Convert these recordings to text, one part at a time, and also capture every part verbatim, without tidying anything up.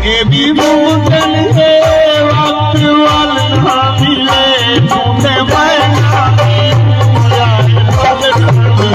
اے بھی ممکن ہے وقت ول نہ ملے، توں تے میں نہ ملوں، یار دوستا،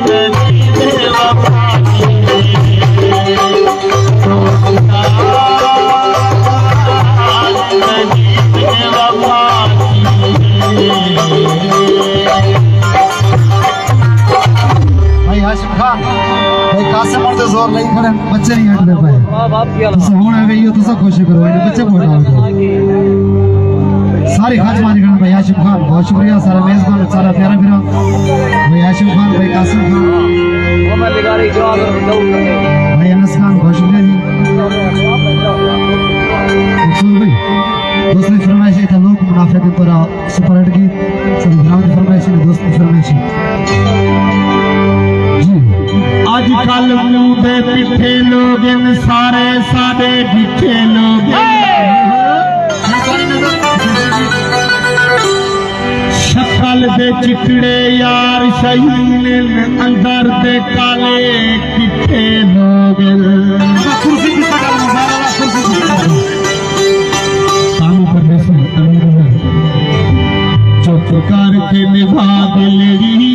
کدی بے وفا تھی۔ بھائی ہاشم خان، بھائی قاسم ہݨ تے زور لائی کھڑے، بچے نہیں ہٹدے پئے۔ تساں ہݨ آ گئے ہو، تساں کوشش کرو، اینے بچے بہت آؤ۔ سارے خاص مانی کھڑے بھائی ہاشم خان، بہت شکریہ، سارا میزبان، سارا پیارا میرا بھائی ہاشم خان، بھائی قاسم خان، بھائی انس خان، بہت شکریہ جی۔ مقصود بھائی، دوستاں دی فرمائش ہے، اتھاں لوک منافع دے اوپر آؤ۔ سپر ہٹ گیت، ساݙے بھراواں دی فرمائش ہے، دوست دی فرمائش ہے۔ جی۔ اڄ کل منہ دے پٹھے لوگ ہن، سارے ساݙے ݙٹھے لوگ ہن۔ شکل دے چکڑے یار شاہین ہن، اندر دے کالے چٹے لوگ ہن۔ کرسی کس طرح کرسی کس طرح؟ سامو پردیسی، امین اظہر۔ چپ کر کے نبھا دلڑی،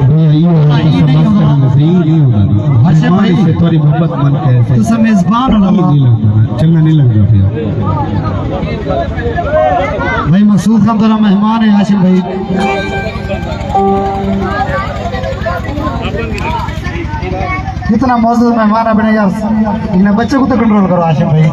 بھیا، ایہو ہے، تساں مفت کرݨ دا صحیح نہیں ہوندا نا۔ ہاشم مہمان بھائی، اسے تہاݙی محبت من کے ایسے تساں میزبان ہو۔ نہیں، نہیں لڳدا نا، چنڳا نہیں لڳدا پیا۔ بھائی، مقصود خان تہاݙا مہمان ہے ہاشم بھائی۔ کتنا معزز مہمان ہے اپݨے یار، انہیں بچے کو تو کنٹرول کرو ہاشم بھائی۔